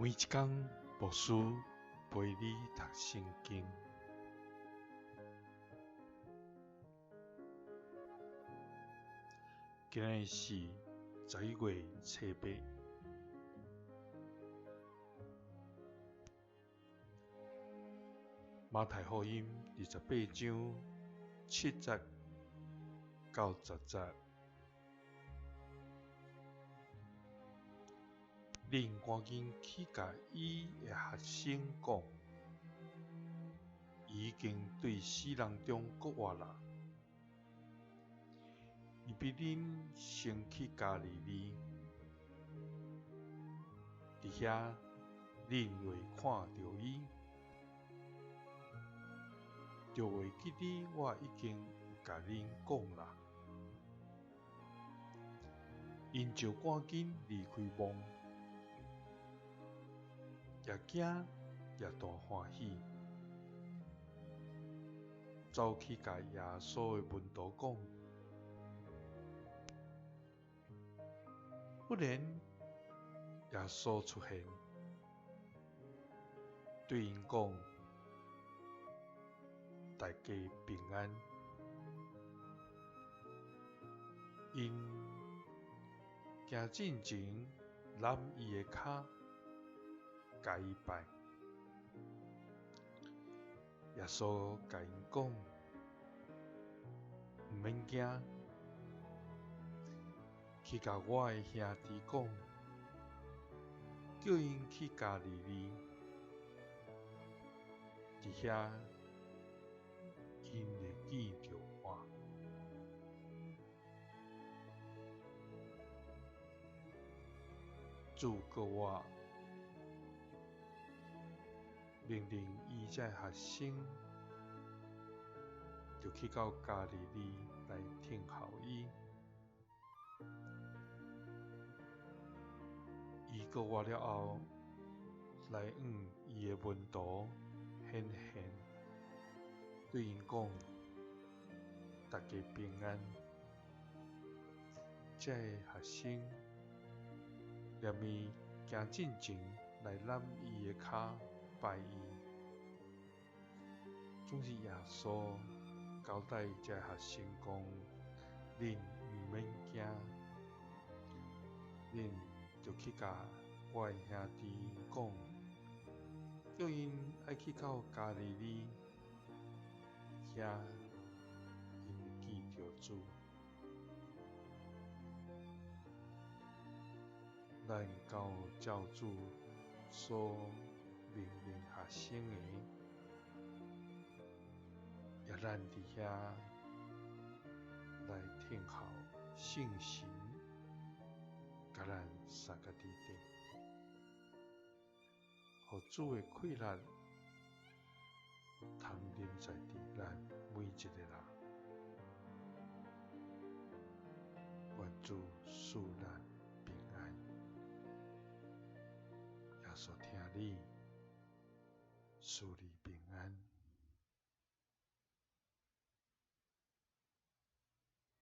每一工，牧師陪你讀聖經。今日是11月初8，馬太福音28章7節到10節。恁趕緊去共伊的學生講，伊已經對死人中復活啦。伊比恁先去加利利，佇遐恁會看著伊。著會記得我已經有共恁講啦。𪜶就趕緊離開墓，也驚也大歡喜，走去共耶穌的門徒講。忽然，耶穌出現，對𪜶講：大家平安。𪜶行進前攬伊的跤，共伊拜。耶穌共𪜶講：毋免驚，去共我的兄弟講，叫𪜶去加利利，佇遐𪜶會見著我。主復活，命令伊這學生，就去到加利利來等候伊。伊復活了後，來向伊的門徒顯現，對𪜶講：大家平安。這个學生連伊行進前來攬伊的跤拜伊，總是耶穌交代這个學生講：恁毋免驚，恁就去共我的兄弟講，叫𪜶愛去到加利利，遐𪜶會見著主。咱敢有照主所命令學生的，也咱佇遐來等候聖神，共咱相佮佇底，予主的氣力通臨在佇咱每一个人。願主賜咱平安。耶穌疼你，賜你。